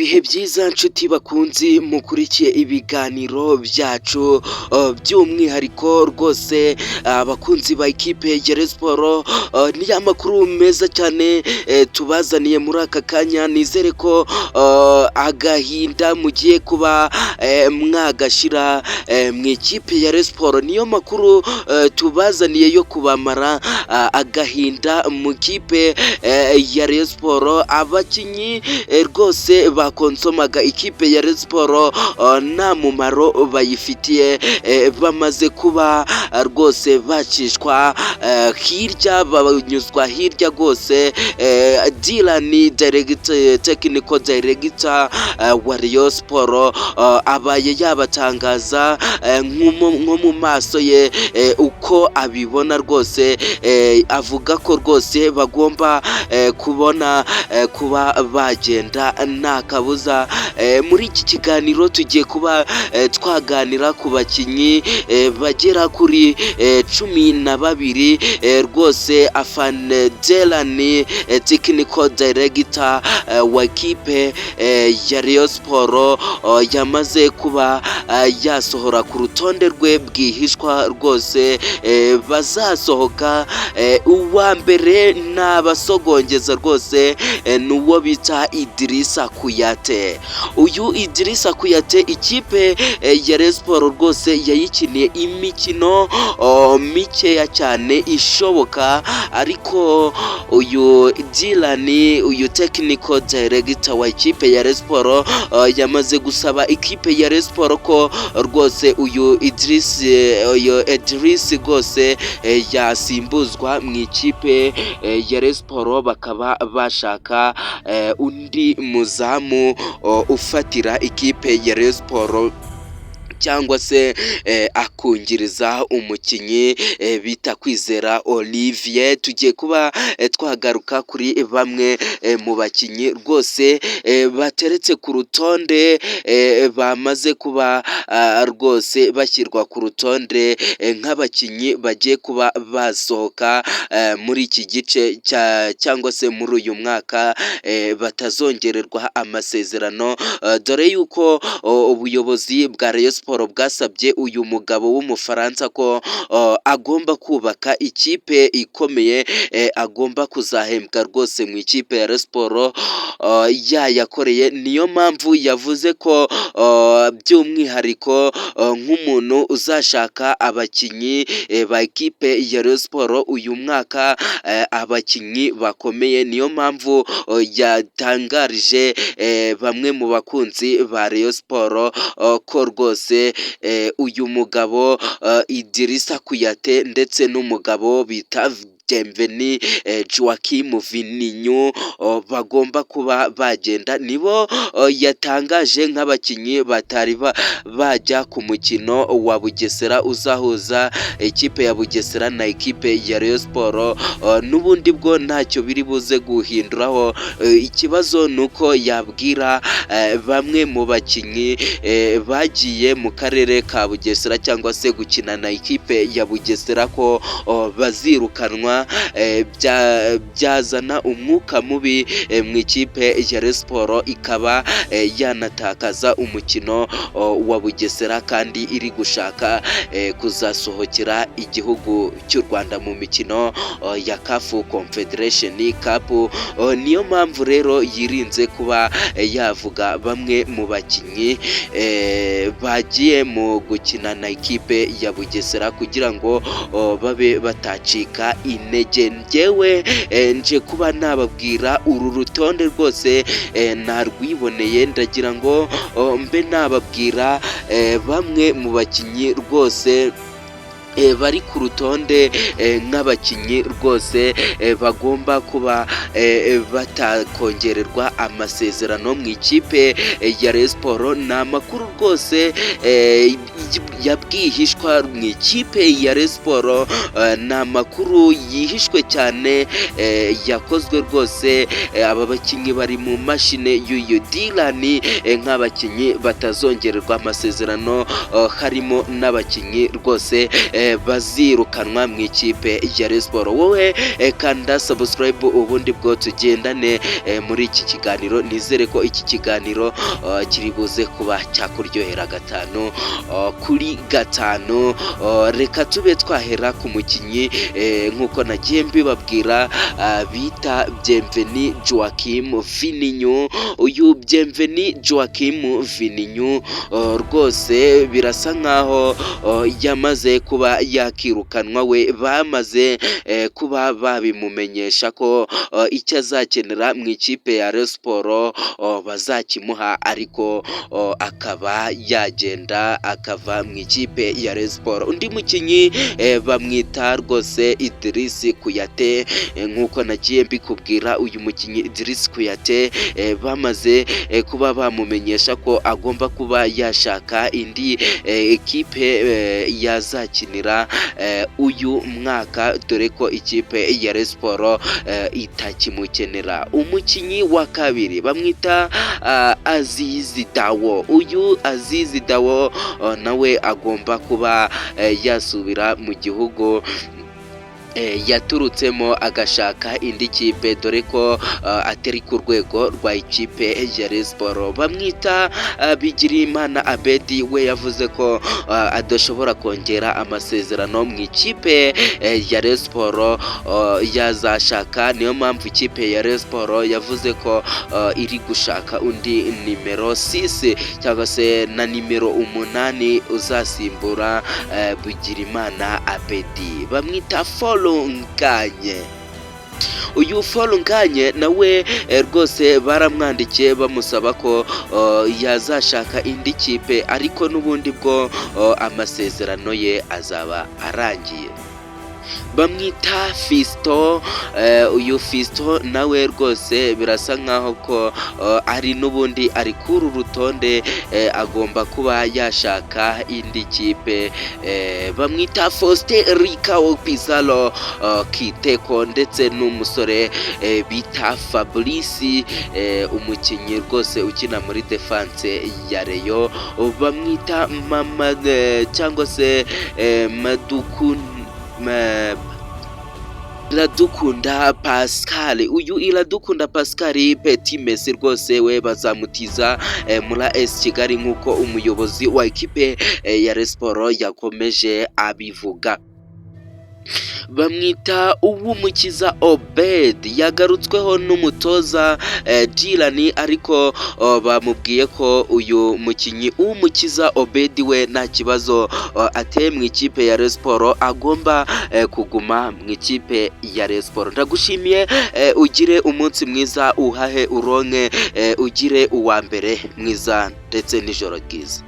Ibihe byiza nshuti bakunzi mukurikiye ibiganiro byacu, by'umwihariko rwose abakunzi ba ekipe ya Rayon Sports, ni ya makuru meza cyane tubazaniye muri aka kanya. Nizere ko agahinda mugiye kuba mwagashira mu ikipe ya Rayon Sports. Niyo makuru tubazaniye yo kubamara agahinda mu kipe ya Rayon Sports. Abakinnyi rwose bakonsomaga ikipe ya Rayon Sports nta mumaro bayifitiye, bamaze kuba rwose bacishwa hirya, banyuzwa hirya rwose. Dylan, technical director wa Rayon Sports, abaye yabatangaza nko mu maso ye uko abibona rwose, avuga ko rwose bagomba kubona kuba bagenda nta kabuza. Muri iki kiganiro tugiye kuba twaganira ku bakinnyi bagera kuri 12 rwose afande Dylan, technical director wa ekipe ya Rayon Sports, yamaze kuba yasohora ku rutonde rwe bwihishwa rwose bazasohoka. Uwa mbere ni abasogongeza rwose, ni uwo bita Idrissa Kouyaté. Uyu Idrissa Kouyaté, ikipe ya Rayon Sports rwose yayikiniye imikino mikeya cyane ishoboka, ariko uyu Dylan, uyu technical director wa ikipe ya Rayon Sports, yamaze gusaba ikipe ya Rayon Sports ko rwose uyu Idriss rwose yasimbuzwa mu ikipe ya Rayon Sports, bakaba bashaka undi muzamu ufatira ikipe ya Rayon Sports cyangwa se akungiriza umukinnyi bita Kwizera Olivier. Tugiye kuba twagaruka kuri bamwe mu bakinnyi rwose bateretse ku rutonde, bamaze kuba rwose bashyirwa ku rutonde nk'abakinnyi bagiye kuba basohoka muri iki gice cyangwa se muri uyu mwaka, batazongererwa amasezerano, dore yuko ubuyobozi bwa Rayon Sports bwasabye uyu mugabo w'Umufaransa ko agomba kubaka ikipe ikomeye, agomba kuzahembwa rwose mu ikipe ya Rayon Sports yayakoreye. Niyo mpamvu yavuze ko by'umwihariko nk'umuntu uzashaka abakinnyi ba ekipe ya Rayon Sports uyu mwaka, abakinnyi bakomeye, niyo mpamvu yatangarije bamwe mu bakunzi ba Rayon Sports ko rwose uyu mugabo Idrissa Kouyaté ndetse n'umugabo bita Bienvenu Joachim Vininyu bagomba kuba bagenda. Nibo yatangaje nk'abakinnyi batari bajya ku mukino wa Bugesera uzahuza ikipe ya Bugesera na ekipe ya Rayon Sports. N'ubundi bwo ntacyo biri buze guhinduraho. Ikibazo ni uko yabwira bamwe mu bakinnyi bagiye mu karere ka Bugesera cyangwa se gukina na ekipe ya Bugesera ko bazirukanwa, byazana umwuka mubi mu ikipe ya Rayon Sports, ikaba yanatakaza umukino wa Bugesera kandi iri gushaka kuzasohokera igihugu cy'u Rwanda mu mikino ya CAF Confederation Cup. Niyo mpamvu rero yirinze kuba yavuga bamwe mu bakinnyi bagiye mu gukina na ekipe ya Bugesera kugira ngo babe batacika intege. Njyewe nje kuba nababwira uru rutonde rwose narwiboneye, ndagira ngo mbe nababwira bamwe mu bakinnyi rwose bari ku rutonde nk'abakinnyi rwose bagomba kuba batakongererwa amasezerano mu ikipe ya Rayon Sports. Ni amakuru rwose yabwihishwa mu ikipe ya Rayon Sports, ni amakuru yihishwe cyane yakozwe rwose. Aba bakinnyi bari mu mashine y'uyu Dylan nk'abakinnyi batazongererwa amasezerano, harimo n'abakinnyi rwose bazirukanwa mu ikipe ya Rayon Sport. Wowe kanda subscribe, ubundi bwo tugendane muri iki kiganiro. Nizere ko iki kiganiro kiri buze kuba cyakuryohera 5 kuri 5. Reka tube twahera ku mukinnyi, nk'uko nagiye mbibabwira, bita Bienvenu Joachim Vininyu. Uyu Bienvenu Joachim Vininyu rwose birasa nkaho yamaze kuba yakirukanwa. We bamaze kuba babimumenyesha ko icyo azakenera mu ikipe ya Rayon Sport bazakimuha, ariko akaba yagenda akava mu ikipe ya Rayon Sport. Undi mukinnyi bamwita rwose Idriss Kuyate. Nk'uko nagiye mbikubwira, uyu mukinnyi Idriss Kuyate bamaze kuba bamumenyesha ko agomba kuba yashaka indi ekipe yazakinira uyu mwaka, dore ko ikipe ya Rayon Sport itakimukenera. Umukinnyi wa kabiri bamwita Azizi Dawo. Uyu Azizi Dawo nawe agomba kuba yasubira mu gihugu yaturutsemo, agashaka indi kipe, dore ko atari ku rwego rwa ikipe ya Rayon Sport. Bamwita Bigirimana Abedi. We yavuze ko adashobora kongera amasezerano mu ikipe ya Rayon Sport, yazashaka. Niyo mpamvu ikipe ya Rayon Sport yavuze ko iri gushaka undi nimero 6 cyangwa se na nimero 8 uzasimbura Bigirimana Abedi. Bamwita Folunganye. Uyu Folunganye nawe rwose baramwandikiye bamusaba ko yazashaka indi kipe, ariko n'ubundi bwo amasezerano ye azaba arangiye. Bamwita Fiston. Uyu Fiston nawe rwose birasa nkaho ko ari n'ubundi ari kuri uru rutonde, agomba kuba yashaka indi kipe. Bamwita Faustin Rikao Pizarro Kiteko, ndetse n'umusore bita Fabrice, umukinnyi rwose ukina muri defense ya Rayon. Bamwita Mama cyangwa se Maduku Iradukunda Pascal. Uyu Iradukunda Pascal Petit Messi rwose we bazamutiza muri AS Kigali, nk'uko umuyobozi wa ekipe ya Rayon Sport yakomeje abivuga. Bamwita Uwumukiza Obed, yagarutsweho n'umutoza Dylan, ariko bamubwiye ko uyu mukinnyi Uwumukiza Obed we nta kibazo ateye mu ikipe ya Rayon Sport, agomba kuguma mu ikipe ya Rayon Sport. Ndagushimiye, ugire umunsi mwiza, uhahe uronke, ugire uwa mbere mwiza ndetse n'ijoro ryiza.